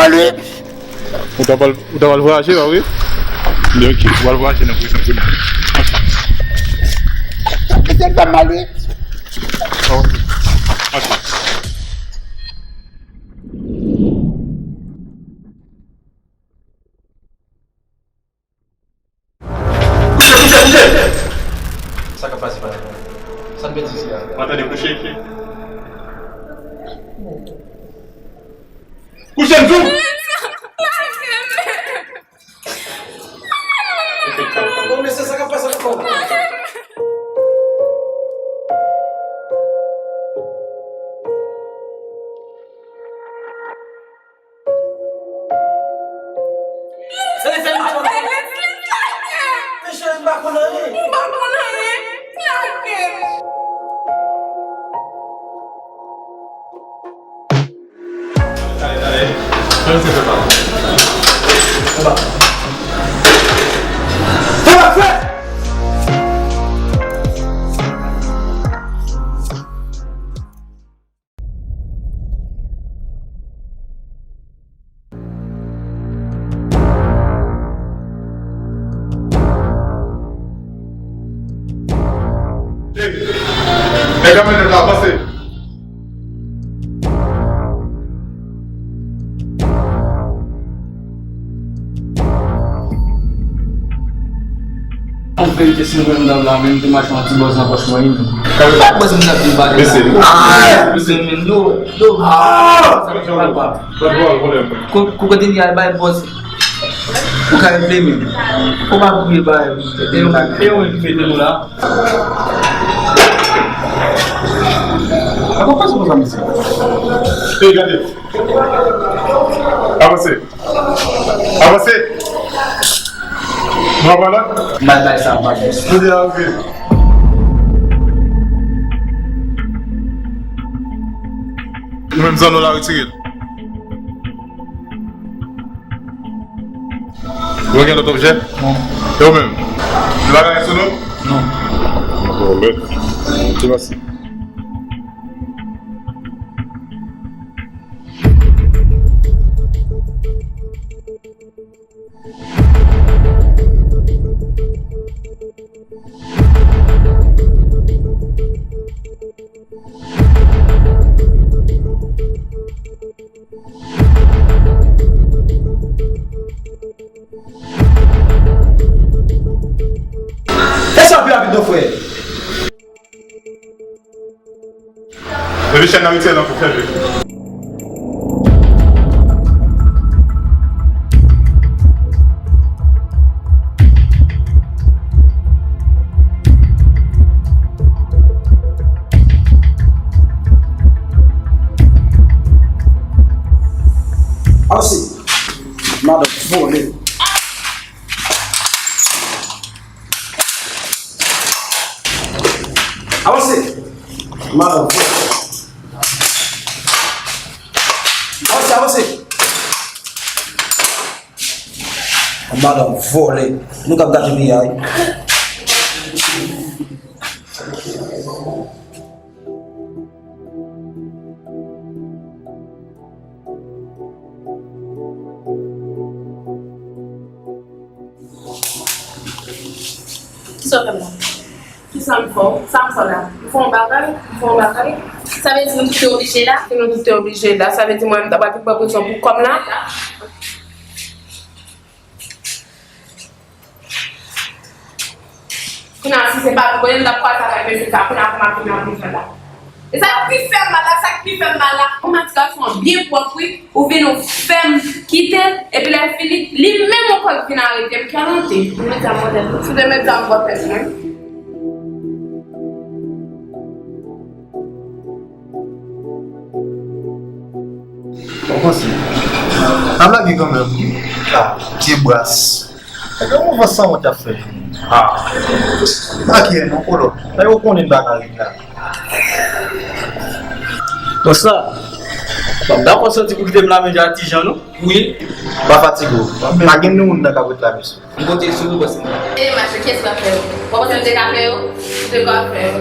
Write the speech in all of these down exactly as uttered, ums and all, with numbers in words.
Ou ta pral, ou ta pral vwayaje, pa vre? Li ok, ou pral vwayaje nan prizon kounye a. Misye fè m mal, wi. Oh. Ok. Kouche, kouche, kouche! Sa k ap pase, patnè? Sa n pèdi isi a? Patnè, kouche! Kouche m tou! Bon, mesye, sa k ap pase ankò? Nèg la mennen l la, avanse. An verite, si nou wè m dam la, menm te mache yon ti bòz nan pòch mwen, wi. Bay bòz m nan pi bagay la. Mesye. Mesye, men, do, do. Sa fè mal, pa. Kou, kou kote li al bay bòz. Ou ka regle, men. Ou pa pou bay. E yo, e yo ki mete nou la. Apa pase konsa, mesye? Ey, gade. Avanse. Avanse! Nou ap pale? Bay, bay sa, bay. Jodi a, ok. Ou menm, zòn nou la, retire l. Ou gen lòt objè? Non. E ou menm? Gen bagay sou nou? Non. Bon, men. Se pase. Fè sa pi rapid non, frè. Epi chèn nan retire nan kou, fè vit. Avanse. Madanm vòlè. Avanse. Madanm vòlè. Avanse, avanse. Madanm vòlè. Nou k ap gate peyi a, wi. Kisa w fè m la? Kisa m fè w? Sa m fè w la? M fè w yon bagay? M fè w yon bagay? Sa vle di nou tout te oblije la? Si nou tout te oblije la, sa vle di mwen menm m ta pral vin pran prizon pou kòm la? Kounye a, si se pa pou mwen, m t ap kwaze avèk mesye sa. Kounye a, pou m ap vin nan prizon la. E sa k pi fè m mal la, sa k pi fè m mal la, kòman ti gason an byen pwòp, wi, ou vin ou fè m kite l, epi lè l fini, li menm ankò ki vin arete m, kèl onte. Medam, modèl, sou de medam bòtèt mwen. Ou panse? N ap lage kanmenm. Ah, vye bras. Ebyen, yon mouvman sanwont y ap fè. Ah. Makiye non, kolo. Sa yo konnen bagay la. Bòs la, m ap dakò soti pou kite m la, men ja ti jan non. Wi. Pa fatige w. Pa gen moun nan k ap ret la, mesye. M konte sou ou, bòs mwen. E mache, kiyès k ap fè yo? Ou panse m te ka fè yo? M te ka fè yo.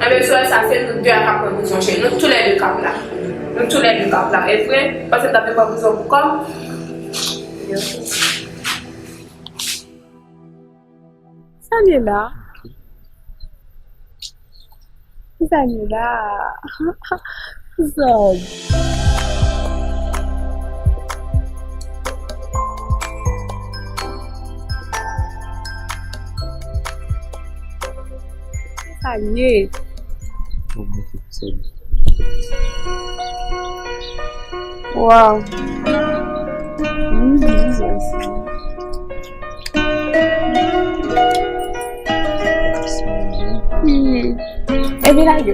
Enben, sou sa, se nou de a k ap pran prizon, cheri. Nou toulède k ap la. Nou toulède k ap la. E vre, ou panse m t ap vin pran prizon pou kò m? Sa l ye la? Sa l ye la? Zòd. Sa l ye? Wow. Mhm. Epi lage.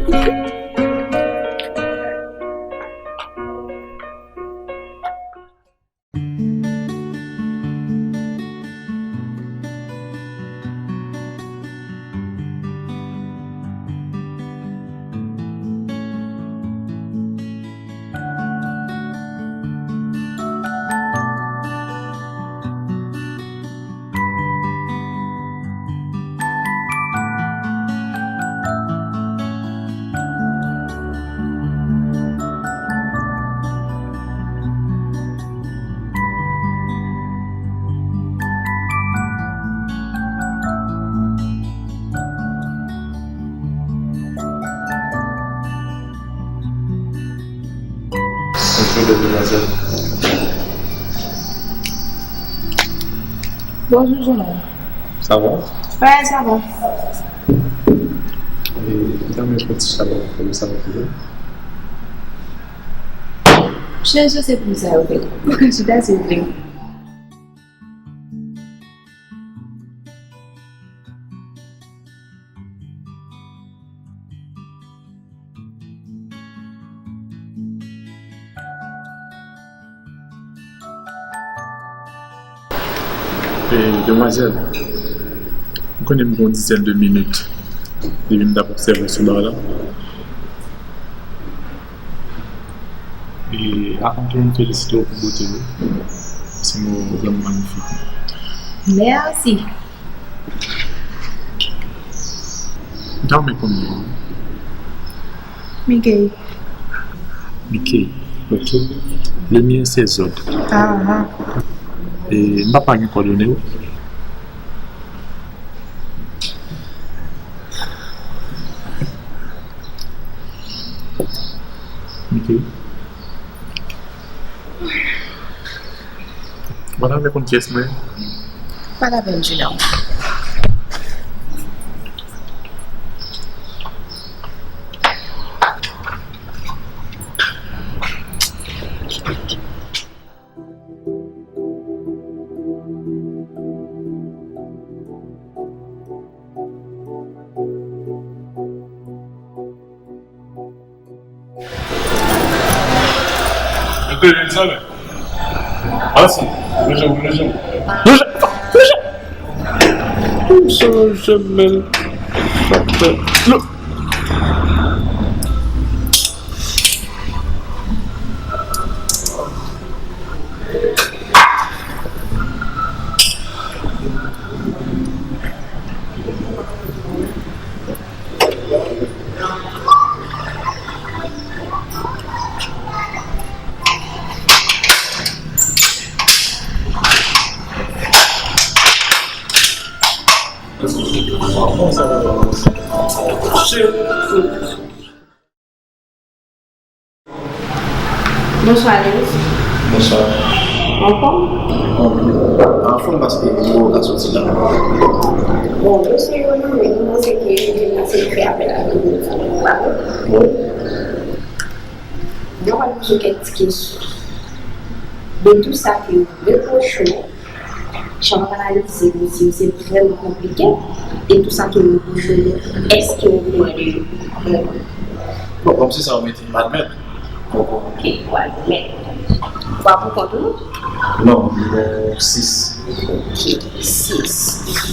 Bonjou, demwazèl. Bonjou, jenòm. Sa va? Wi, sa va. E, ou ta renmen fè yon ti chalè avè m, sa va pou ou? Chanje se pou sa yo fè. Chita, silvouplè. E, demwazèl, ou konnen m gen yon dizèn de minit depi m t ap obsève w sou ba la. E, avan tou, m felisite w pou bote w, paske w vrèman manyifik. Mèsi. M ta renmen konn non w. Mickey. Mickey, ok. Le mien se Zod. Aha. E m pa gen kòdone w. Mickey. Ou pa ta renmen konn kiyès mwen ye? Pa la pèn, Junior. Mete egzamen. Ansanm. Loje, loje. Loje, loje. Loje, loje, men. Lo- Bonswa, Lewis. Bonswa. Anfòm? Anfòm, paske m wè w ka soti la. Bon, mesye yo nan men nou, se ke yo te pase fè apèl a telefòn, pa vre? Wi. Mwen pral poze w kèk ti kesyon. De tou sa ke yo repwoche w, jan w analize misye yo, se vrèman konplike. E tou sa ke yo repwoche w yo, èske w kwè de yo vrèman? Bon, kòmsi sa w mete m admèt. Ok, w admèt. W a pou kont ou? Non, nimewo sis. Ok, sis.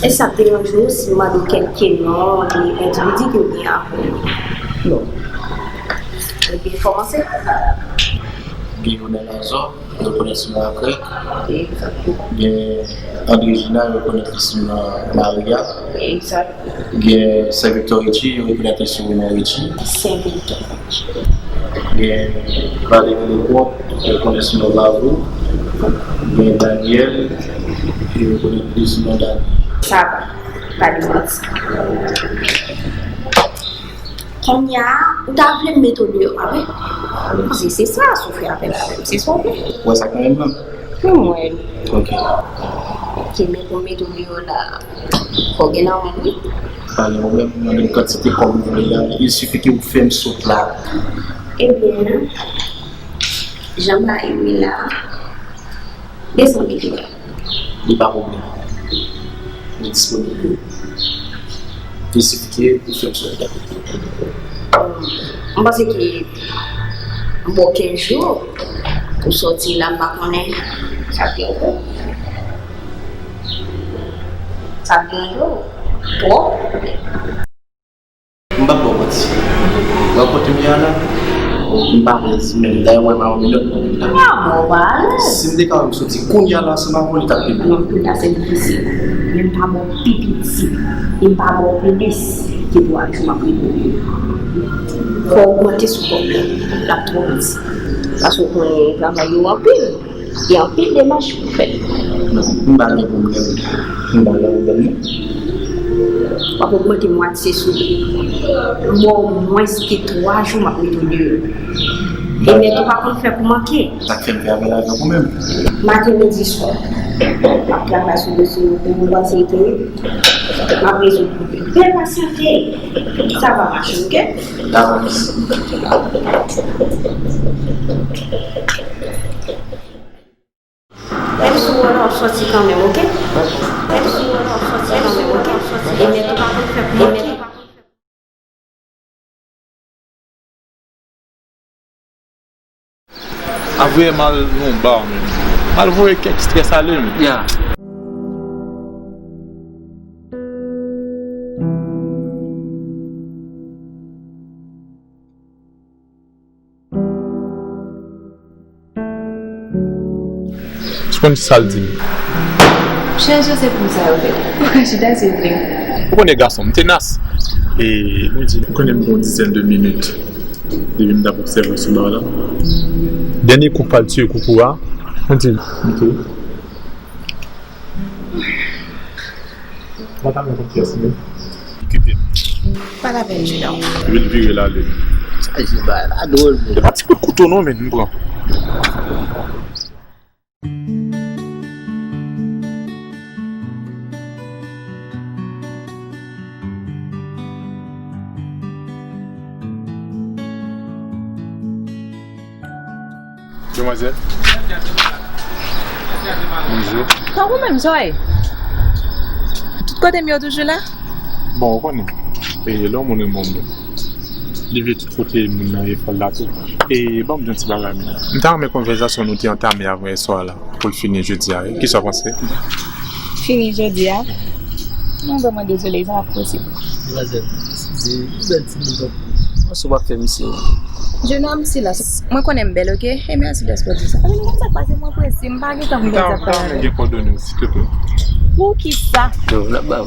Èske sa ap deranje w si m mande w kèlke non de endividi ke w gen avè w? Non. Ebyen, kòmanse. Gen Yonel Azò, yo rekonèt sou non Akrèk. Egzakteman. Gen André Gina, yo rekonèt li sou non Maria. Egzakteman. Gen Sen Viktò Richie, yo rekonèt li sou non Richie. Sen Viktò Richie. Gen Valérie Leconte, yo rekonèt sou non Vavo. Mwen Daniel, e yo konnen plis non Dani. Sa va, pa de manti. Kounye a, ou ta vle m mete w deyò, pa vre? Mwen panse se sa, si w fè apèl avè m, se sa w vle. Ou wè sa kanmenm nan? Mwen wè l. Ok. Ok, men pou m mete w deyò la, fò w gen nan men m, wi. Pa gen pwoblèm, mwen menm kantite kòb ou vle a, il suffit que ou fè m sot la. Ebyen, jan bagay yo ye la, desann li pi byen. Li pa pwoblèm. Li disponib tou. Il suffit que ou fè m sot la. M panse ke m ba w kenz jou pou sòti la, m pa konnen. Sa ap gen gwo. Sa ap gen gwo. Twòp. M p ap ba w manti. Wè kote m ye a la? M pa alèz menm. Dayè, w wè m a yon minòt nan vil la. Ah, bon, w pa alèz. Si m te ka wè m soti kounye a la ansanm avè w, li t ap pi bon. Non, kounye a se difisil. Men m pa ba w pi piti. E m pa ba w plis ke twa jou m ap rete. Fò w ogmante sou kòb la. L ap twò piti. Paske w konnen travay yo anpil. Gen anpil demach pou fè. Non, m pa gen pwoblèm. M pa gen pwoblèm, non. W ap ogmante mwatye sou li. M ba w mwens ke twa jou, m ap mete w deyò. E nèg yo pa konn fè pou manke. Sa k fè m fè apèl avè w menm. Maten, midi, swa. M ap travay sou dosye yo pou nou, pasyante. M ap rezoud pwoblèm. Byen pasyante. Sa va mache, oke? Dakò, mèsi. Menm si w wè l, w ap sòti kanmenm, oke? Menm si w wè l, w ap sòti kanmenm, oke? E nèg yo pa konn fè pou manke. Ap voye m al nan yon ba menm. M al voye kèk strès ale menm. Ya. Ou konn sa l di m? Chèz yo se pou sa yo fèt. Ou ka chita si w vle. Ou konnen gason m tenas. E mwen di, ou konnen m gen yon dizèn de minit depi m t ap obsève w sou ba la. Dènye kou pa l tire koukou a, mwen di, ok. Mwen ta renmen konn kiyès li ye. Okipe m. Pa lapèn, Junior. Epi l vire l ale. Sa jis bagay la dwòl, men. Se pa ti kout kouto non, men, m pran. Demwazèl. Bonjou. Tankou menm, sa w ye? Tout kote m yo toujou la? Bon, ou konnen. E, lè yon moun renmen yon moun, li vle tout kote moun nan ye fè l la tou. E, ban m di yon ti bagay, men. M ta renmen konvèsasyon nou te antame avan yè swa la pou l fini jodi a, wi. Kisa w panse? Fini jodi a? Mwen vrèman dezole, sa pa posib. Demwazèl, eskize, yon bèl ti minit. Mwen sou w ap fè misye. Jenòm, silans. Mwen konnen m bèl, oke? E mèsi dèske w di sa. Konn sa k pase, mwen prese, m pa gen tan pou m pèdi ap pale avè w. Gen kòdone w, silteplè. Poukisa? Non, n ap ba w.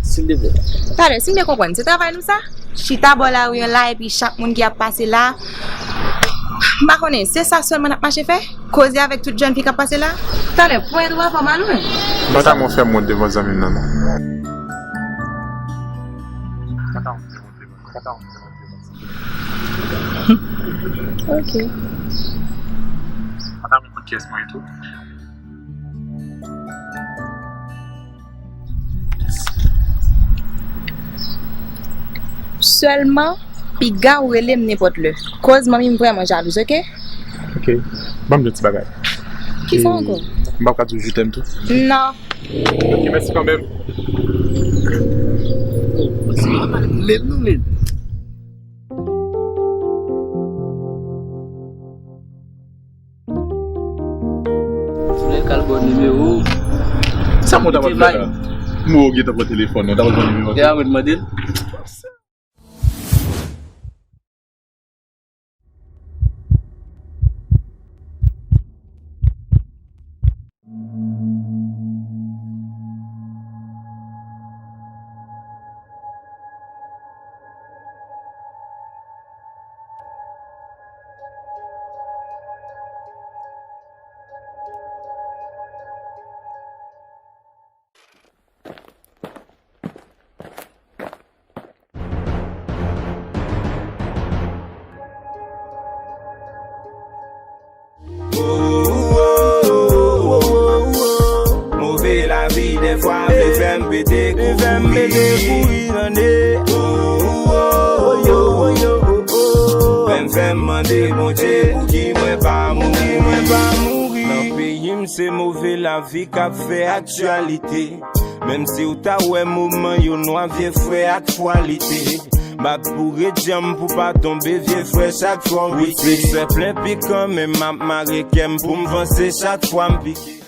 Silteplè. Talè, si m byen konprann, se travay nou sa? Chita bò lari an la, epi chak moun ki ap pase la, m pa konnen, se sa sèlman n ap mache fè? Koze avèk tout jèn fi k ap pase la? Talè, pwen dwa fò mal, wi. M pa ta mwen fè mwen devan zanmi m nan, non. Ok. Madam, ou konn kiyès mwen ye tou? Sèlman, piga ou rele m nenpòt lè. Koz manmi m vrèman jalouz, oke? Ok. Ban m di yon ti bagay. Kisa ankò? M p ap ka di w je t'aime tou? Non. Ok, mèsi kanmenm. Mwen se pa pale m menm non, men. Lè kal bon nimewo. Sa mwen ta pral fè la? Mwen gentan pran telefòn nan, ta pral pran nimewo. Te a mwen mande l. Fè m pede kouri nan ne. Oh, oh, oh, oh, oh, oh, oh. Fè m, fè m mande Bondye pou ki mwen pa mouri, mwen pa mouri. Nan peyi m se move lavi k ap fè aktyalite. Menm si w ta wè moman yo nwa, vye frè, ak fwa lite. M ap boure djanm pou pa tonbe, vye frè, chak fwa w pike. Wi, se plen pikan, men m ap mare kè m pou m vanse chak fwa m pike.